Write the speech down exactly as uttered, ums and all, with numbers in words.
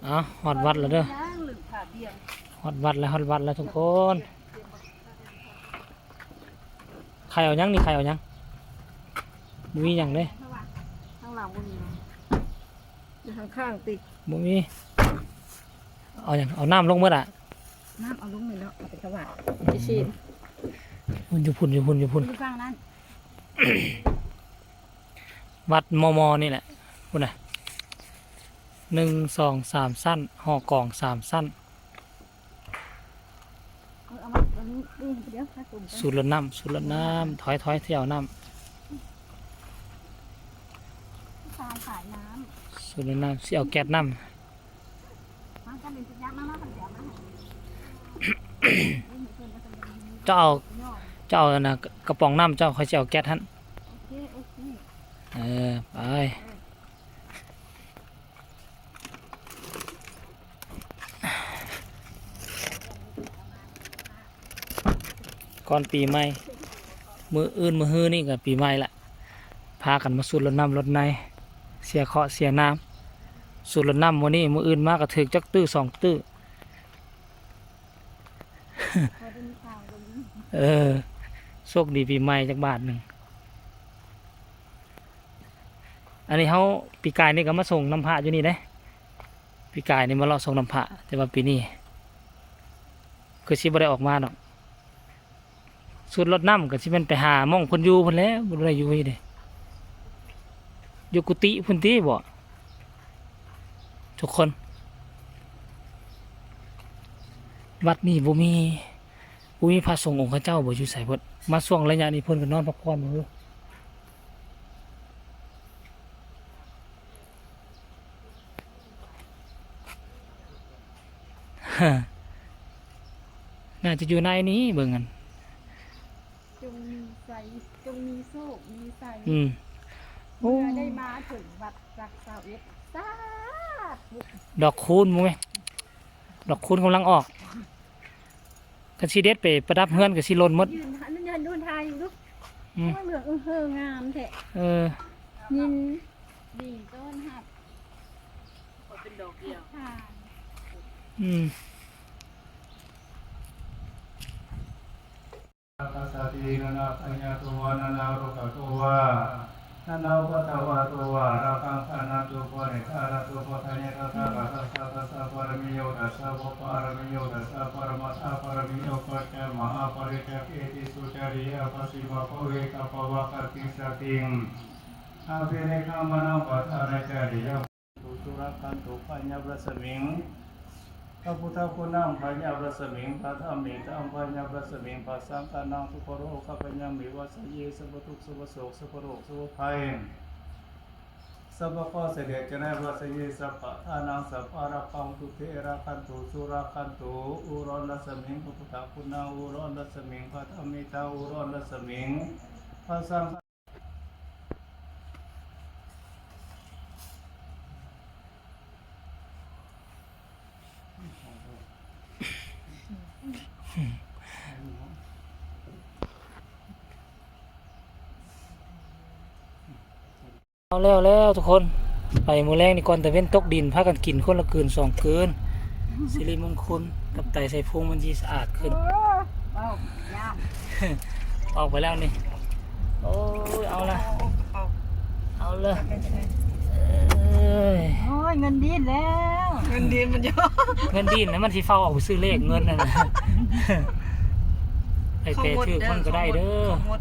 เอาฮอดวัดแล้วเด้อ ฮอดวัดแล้ว ฮอดวัดแล้วทุกคน ใครเอาหยังนี่ ใครเอาหยัง บ่มีหยังเด้ ข้างหลังบ่มี อยู่ข้างๆติ บ่มี เอาหยัง เอาน้ำลงหมดอะ น้ำเอาลงเลยเนาะ เอาไปถวาย ไปชีด มันอยู่พุ่น อยู่พุ่น อยู่พุ่น อยู่ข้างนั้น วัดมอมอนี่แหละ พุ่นน่ะ หนึ่ง สอง สาม ชั้น หอกอง สาม ชั้น เออ เอามา เอานี้ นี่ เดี๋ยว พระสงฆ์ สูตรรดน้ำ สูตรรดน้ำ ถอย ถอย เที่ยวน้ำ ผู้ชายขายน้ำ สูตรรดน้ำ สิเอาแก๊สน้ำ มากันเป็นชุดยักษ์ มา มากันแถวมา เจ้าเอา เจ้าเอาอันนะ กระป๋องน้ำเจ้า ข้อยสิเอาแก๊สหั่น โอเค โอเค เออ ไป ก่อนปีใหม่ มื้ออื่นมื้อฮือนี่ก็ปีใหม่ละ พากันมาสูตรรดน้ำรดใน เสียเคราะห์เสียนาม สูตรรดน้ำมื้อนี้ มื้ออื่นมาก็ถืกจักตื้อสองตื้อ พอได้มีข่าวลง เออ โชคดีปีใหม่จักบาทหนึ่ง อันนี้เฮาปีกายนี่ก็มาส่งน้ำพระอยู่นี่เด้ ปีกายนี่มาเลาะส่งน้ำพระ แต่ว่าปีนี้ คือสิบ่ได้ออกมาดอก สูตรรดน้ำก็สิแม่นไปหาหม่องเพิ่นอยู่พุ่นแหล้ว บ่ได้อยู่นี่เด้ อยู่กุฏิพุ่นติบ่ ทุกคน วัดนี่บ่มี บ่มีพระสงฆ์องค์เขาเจ้าบ่ อยู่ไสเพิ่น มาช่วงระยะนี้เพิ่นก็นอนพักผ่อนอยู่ น่าจะอยู่ในนี้เบิ่งกัน จงมีไซ จงมีโชค มีไซ อืม โอ้ เมื่อได้มาถึงวัดหลักซาวเอ็ด สาธุ ดอกคูณบ่แม่น ดอกคูณกำลังออก คันสิเด็ดไปประดับเฮือนก็สิหล่นหมด ยืน ยืน ยืนถ่ายอยู่ลูก อืม โอ้ย เหลืองอึ้งเฮองามแท้ เออ ยินดีต้อนรับ ขอเป็นดอกเดียว ค่ะ อืม Kasati nana panyatu wa nana rokato wa nana upatavato wa rakang kanatu pone karatu patanya tata kata sata saparamiyo dasa paparamiyo dasa paramatha paramiyo pacha mahaparikakiti sucariya pasima paveka pavakati sating abhinekhamanam pathana cariya. Surakantu panyarasming, pabuddhagunaṃ panyarasming, padhammitaṃ panyarasming, pasangghānaṃ suparokapanyam vivasaye sabbadukkha sabbasoka sabbaroga sabbabhaya, sabbakeṇe vivasaye sabbadhanaṃ sabbalābhaṃ hotu te. Rakkhantu surakkhantu, uranarasming, pabuddhagunaṃ uranarasming, padhammitaṃ uranarasming, pasangghā เอาแล้วแล้วทุกคน ไปมื้อแลงนี่ก่อนตะเว็นตกดิน พากันกินคนละกืนสองกืน สิริมงคล ตับไตไส้พุงมันสิสะอาดขึ้น เออ เว้าย่าน ออกไปแล้วนี่ โอ้ย เอาละ เอาละ เอ้ย โอ้ย เงินดินแล้ว เงินดินมันเยอะ เงินดินนะมันสิเฝ้าออกไปซื้อเลขเงินนั่นน่ะ ไปเปถืกมันก็ได้เด้อ เขางด